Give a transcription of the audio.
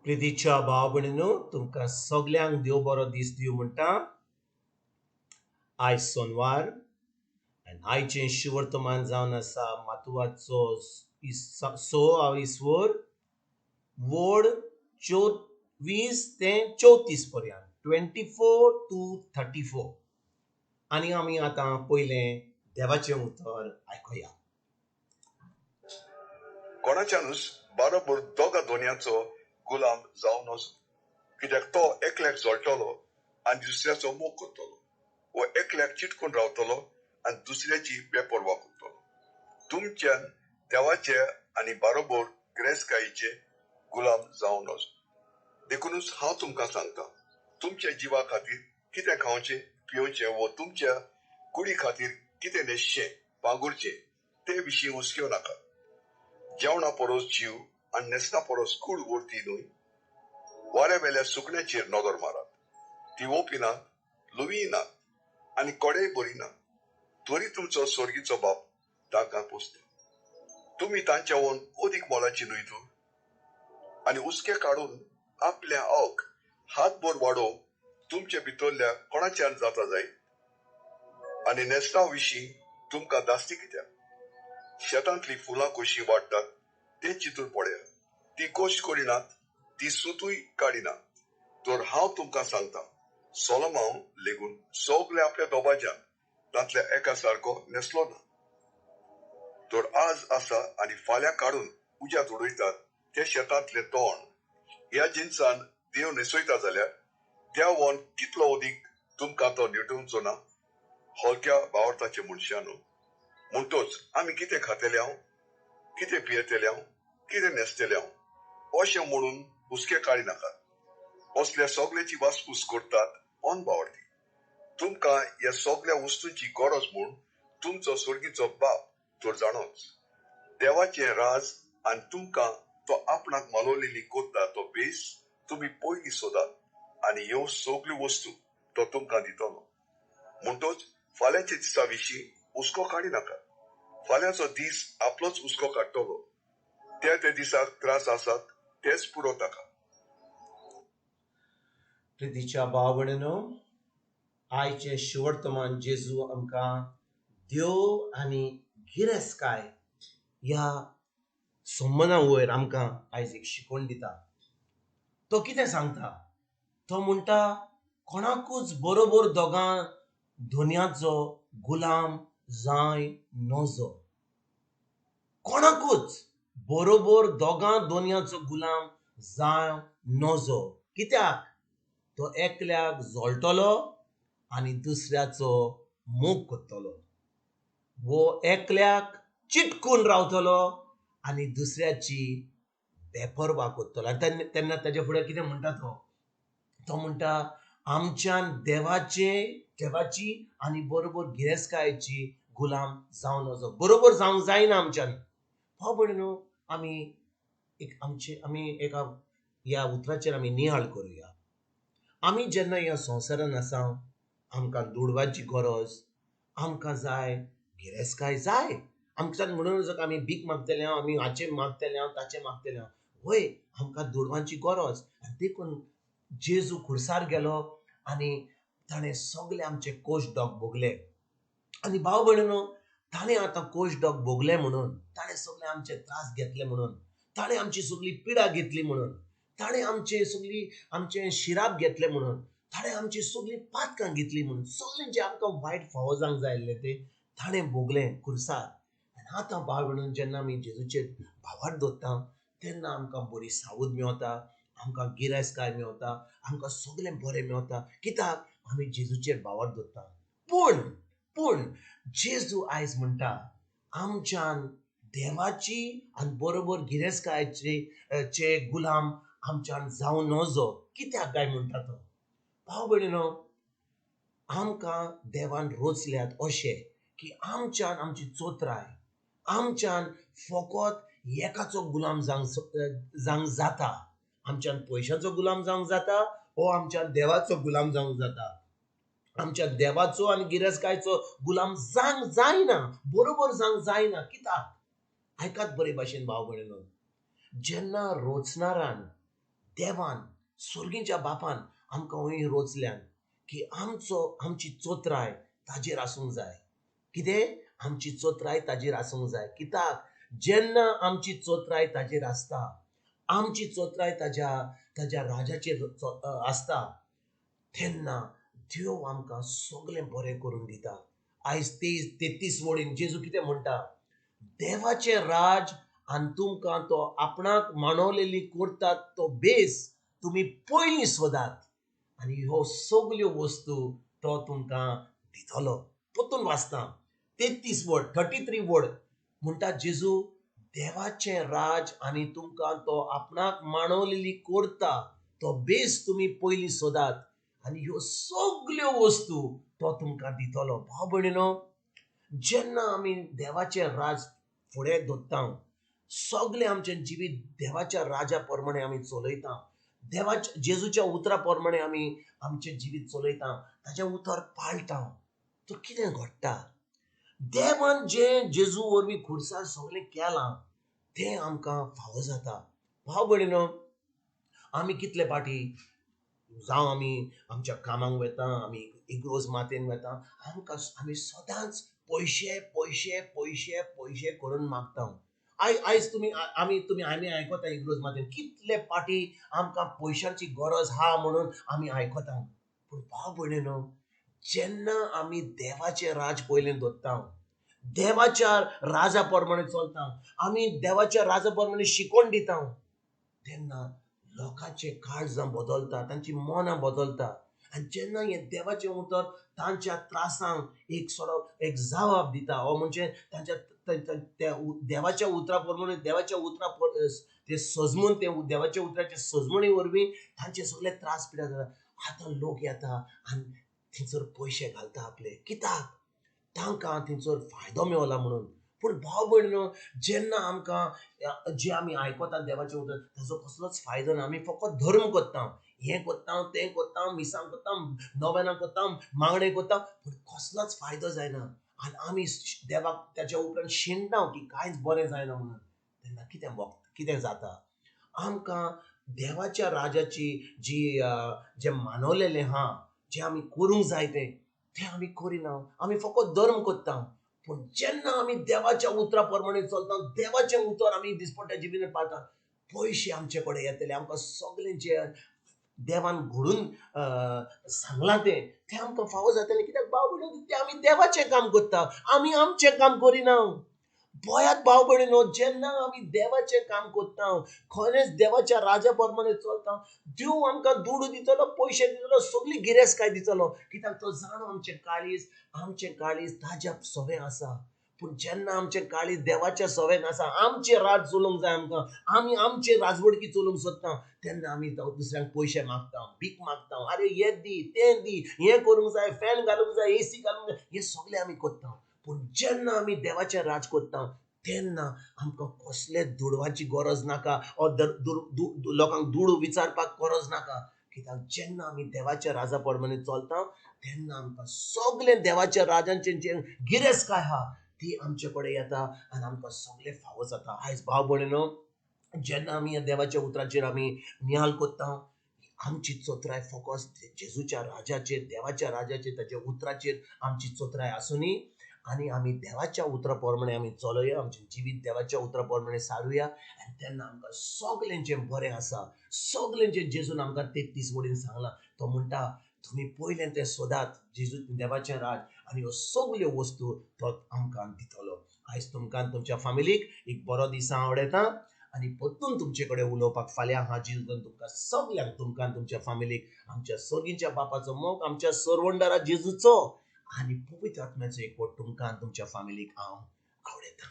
प्रितीच्या भाव भयणीनो, तुमकां सगल्यांक देव बरो दीस दिवं म्हणटा. आयज सोनवार आनी आयचें शिवर्तमान जावन आसा मातुवाचो स ईस्वर वड 24 ते 34 पर्यंत, 24 to 34. आनी आमी आतां पयलें देवाचें उतर आयकुया. कोणाच्यानूच बारोबर दोगा दोनयांचो गुलाम जावं नजो, कित्याक तो एकल्याक जळटलो आनी दुसऱ्याचो मोग करतलो, वो एकल्याक चिटकून रावतलो आनी दुसऱ्याची बेपर्वा करतलो. तुमच्यान देवाचे आनी बारोबर गिरेस्तकायेचे गुलाम जावं नजो. देखुनूच हांव तुमकां सांगता, तुमच्या जिवा खातीर कितें खावचें पिवचें वो तुमच्या कुडी खातीर कितें न्हेसचें पांगुरचें ते विशीं हुस्क्यो नाका. जेवणा परस जीव आनी न्हेसणा परस कूड व्हरती न्हय? वाऱ्या वेल्या सुकण्याचेर नदर मारात, ती ओपिनात, लुवीय नात आनी कोडेय भरिनात, तरी तुमचो स्वर्गीचो बाप तांकां पोसता. तुमी तांच्या वोन अदीक मोलाची न्हय तर? आनी हुस्के काडून आपल्या अक हातभर वाडोवंक तुमचे भितरल्या कोणाच्यान जाता जायत? आनी न्हेसणा विशीं तुमकां धास्ती कित्याक? शेतांतली फुलां कशीं वाडटात तें चिंतून पळयात. ती कश्ट करिनात, ती सुतूय काडिनात. तर हांव तुमकां सांगता, सोलोमांव लेगून सगळे आपल्या दोबाज्यान तांतल्या एका सारको न्हेसलो ना. तर आज आसा आनी फाल्यां काडून उज्यांत उडयतात ते शेतांतले तण ह्या जिनसान देव न्हेसयता जाल्यार त्या वन कितलो अदीक तुमकां तो निटोवचो ना, हलक्या भावार्थाचे मनशांनो? म्हणटोच आमी कितें खातले हांव, कितें पियेतले हांव, कितें न्हेसतले हांव अशें म्हणून हुस्के काडी नाकात. असल्या सगळ्याची वासपूस करतात अनभावार्थी. तुमकां ह्या सगळ्या वस्तूंची गरज म्हूण तुमचो स्वर्गीचो बाप तर जाणोच. देवाचें राज आनी तुमकां तो आपणाक मालवलेली करता तो बेस तुमी पयलीं सोदात आनी ह्यो सगल्यो वस्तू तो तुमकां दितलो. म्हणटोच फाल्यांच्या दिसा विशीं हुस्को काडी नाकात. फाल्यांचो दीस आपलोच हुस्को काडटलो. त्या त्या दिसाक त्रास आसात तेच पुरो ताका. प्रितीच्या भाव भयणीनो, आयचें शिवर्तमान जेजू आमकां देव आनी गिरेस्तकाय ह्या संबंदा वयर आमकां आयज एक शिकवण दिता. तो कितें सांगता? तो म्हणटा, कोणाकूच बरोबर दोगां धनयाचो गुलाम जाय नजो. कोणाकूच बरोबर दोगां दोनयाचो गुलाम जाय नजो. कित्याक? तो एकल्याक जळटलो आनी दुसऱ्याचो मोग करतलो, वो एकल्याक चिटकून रावतलो आनी दुसऱ्याची बेपर्वा करतलो. आनी तेन्ना ताच्या फुडें कितें म्हणटा तो? तो म्हणटा, आमच्यान देवाची आनी बरोबर गिरेस्तकायेची गुलाम जावं नजो. बरोबर जावंक जायना आमच्यान. भाव भयणीनो, आमी एक आमचे आमी एका ह्या उतराचेर आमी नियाळ करुया. आमी जेन्ना ह्या संवसारान आसा, आमकां दुडवाची गरज, आमकां जाय गिरेस्तकाय जाय. आमच्यान म्हणून आमी भीक मागतले हांव, आमी हाचें मागतले हांव, ताचें मागतले हांव. वय, आमकां दुडवांची गरज. आनी देखून जेजू खुर्सार गेलो आनी ताणें सगळे आमचे कोश डॉग भोगले. आनी भाव भयणीनो, ताणें आतां कोश डॉग भोगले म्हणून, ताणें सगळे आमचे त्रास घेतले म्हणून, ताणें आमची सगळी पिडा घेतली म्हणून, ताणें आमचे सगळी आमचें शिराप घेतलें म्हणून, ताणें आमची सगळी पातकां घेतली म्हणून, सगळें जें आमकां वायट फावो जावंक जाय आसलें तें ताणें भोगलें खुर्सार. आनी आतां भाव भयणीनो, जेन्ना आमी जेजूचेर भावार्थ दवरता तेन्ना आमकां बरी सावद मेवता, आमकां गिरेस्तकाय मेवता, आमकां सगळें बरें मेवता. कित्याक? आमी जेजूचेर भावार्थ दवरता. पूण जेजू आयज म्हणटा, आमच्यान देवाची आनी बरोबर गिरेस्तकायेचे चे गुलाम आमच्यान जावं नजो. कित्याक काय म्हणटा तो? भाव भयणीनो, आमकां देवान रोचल्यात अशें की आमच्यान आमची चोत्राय, आमच्यान फकत एकाचो गुलाम जावंक जाता. आमच्यान पयशांचो गुलाम जावंक जाता वो आमच्यान देवाचो गुलाम जावंक जाता. आमच्या देवाचो आनी गिरेस्तकायेचो गुलाम जावंक जायना, बरोबर जावंक जायना. कित्याक? आयकात बरे भाशेन भाव भयणीनो, जेन्ना रोचणारान देवान, स्वर्गीच्या बापान आमकां वंय रोचल्यान की आमचो आमची चोत्राय ताजेर आसूंक जाय. कितें? आमची चोत्राय ताजेर आसूंक जाय. कित्याक? जेन्ना आमची चोत्राय ताजेर आसता, आमची चोत्राय ताज्या ताज्या राजाचेर आसता, तेन्ना देव आमकां सगळें बरें करून दिता. आयज 33 वळीन जेजू कितें म्हणटा? देवाचें राज आनी तुमकां तो आपणाक मानवलेली करतात तो बेस तुमी पयलीं सोदात आनी ह्यो सगल्यो वस्तू तो तुमकां दितलो. परतून वाचता 33 वड, 33 वड म्हणटा जेजू, देवाचें राज आनी तुमकां तो आपणाक मानवलेली करता तो बेस तुमी पयलीं सोदात आनी ह्यो सगल्यो वस्तू तो तुमकां दितलो. भाव भयणीनो, जेन्ना आमी देवाचें राज फुडें दवरता, सगलें आमचें जिवीत देवाच्या राजा प्रमाणे आमी चलयता, देवाच्या जेजूच्या उतरा प्रमाणे आमी आमचें जिवीत चलयता, ताचें उतर पाळटा, तर कितें घडटा? देवान जें जेजू वरवीं खुर्सार सगलें केलां तें आमकां फावो जाता. भाव भयणीनो, आमी कितले फाटी जावं आमी आमच्या कामाक वता, आमी इग्रोज मातेन वता, आमकां आमी सदांच पयशे पयशे पयशे पयशे करून मागता. आयज तुमी आमी तुमी आमी आयकता इग्रोज मातेन कितले फाटी आमकां पयशांची गरज आहा म्हणून आमी आयकता. पूण भाव भयणीनो, जेन्ना आमी देवाचें राज पयलें दवरता, देवाच्या राजा प्रमाणे चलता, आमी देवाच्या राजा प्रमाणे शिकोवन दिता, तेन्ना लोकांचे काळजां बदलता, तांची मनां बदलता. आनी जेन्ना हें देवाचें उतर तांच्या त्रासांक एक सडो एक जवाब दिता, ओ म्हणजे तांच्या त्या देवाच्या उतरा प्रमाणे, देवाच्या उतरा ते सजमून, ते देवाच्या उतराचे सजमणी वरवीं तांचे सगळे त्रास पिड्यार जाता. आतां लोक येता आनी थंयसर पयशे घालता आपले, कित्याक? तांकां थंयसर फायदो मेवला म्हणून. पूण भाव भयणीनो, जेन्ना आमकां जे आमी आयकता देवाचें उतर ताजो कसलोच फायदो ना. आमी फकत धर्म करता, हें करता, तें करता, मिसां करता, नोवेनां करता, मागणें करता, पूण कसलोच फायदो जायना. आनी आमी देवाक ताच्या उपरांत शिणटा की कांयच बरें जायना म्हणून. तेन्ना कितें कितें जाता? आमकां देवाच्या राजाची जी जें मानवलेलें आहा, जें आमी करूंक जाय तें तें आमी करिना, आमी फकत धर्म करता. पूण जेन्ना आमी देवाच्या उतरा प्रमाणे चलता, देवाचें उतर आमी दिसपट्ट्या जिवितांत पाळटा, पयशे आमचे कडेन येतले. आमकां सगळें जें देवान घडून सांगलां तें तें आमकां फावो जातलें. कित्याक भाव भयणीनो, तें आमी देवाचें काम करता, आमी आमचें काम करिना. पळयात भाव भयणीनो, जेन्ना आमी देवाचें काम करता, खरेंच देवाच्या राजा प्रमाणे चलता, देव आमकां दुडू दितलो, पयशे दितलो, सगळी गिरेस्तकाय दितलो. कित्याक तो जाणो आमचें काळीज, आमचें काळीज ताज्या सवें आसा. पूण जेन्ना आमचें काळीज देवाच्या सवें आसा, आमचें राज चलोवंक जाय आमकां, आमी आमचे राजवडकी चलोवंक सोदता, तेन्ना आमी दुसऱ्यांक पयशे मागता, भीक मागता, आरे हें दी, तें दी, हें करूंक जाय, फॅन घालूंक जाय, एसी घालूंक जाय, हें सगळें आमी करता. पूण जेन्ना आमी देवाचें राज करता, तेन्ना आमकां कसले दुडवांची गरज नाका, ओ लोकांक दुडू विचारपाक गरज नाका. कित्याक जेन्ना आमी देवाच्या राजा प्रमाणे चलता, तेन्ना आमकां सगळें देवाच्या राजांचें जें गिरेस्तकाय आहा ती आमचे कडेन येता आनी आमकां सगळें फावो जाता. आयज भाव भयणीनो, जेन्ना आमी ह्या देवाच्या उतराचेर आमी नियाळ करता, आमची चोत्राय फकत जेजूच्या राजाचेर, देवाच्या राजाचेर, ताच्या उतराचेर आमची चोत्राय आसुनी. आनी आमी देवाच्या उतरा प्रमाणे आमी चलोया, आमचें जिवीत देवाच्या उतरा प्रमाणे सारुया. आनी तेन्ना आमकां सगळें जें बरें आसा, सगळें जें जेजून आमकां 33 वडीन सांगलां, तो म्हणटा तुमी पयलें तें सोदात, जेजू देवाचें राज, आनी ह्यो सगल्यो वस्तू तो आमकां दितलो. आयज तुमकां तुमच्या फामिलीक एक बरो दीस हांव आवडयता आनी परतून तुमचे कडेन उलोवपाक फाल्यां हांव जेजून तुमकां सगल्यांक, तुमकां तुमच्या फामिलीक आमच्या सर्गीच्या बापाचो मोग, आमच्या सरवंडारा जेजूचो आनी पवित्र आत्म्याचो एकवट तुमकां तुमच्या फामिलीक हांव आवडयता.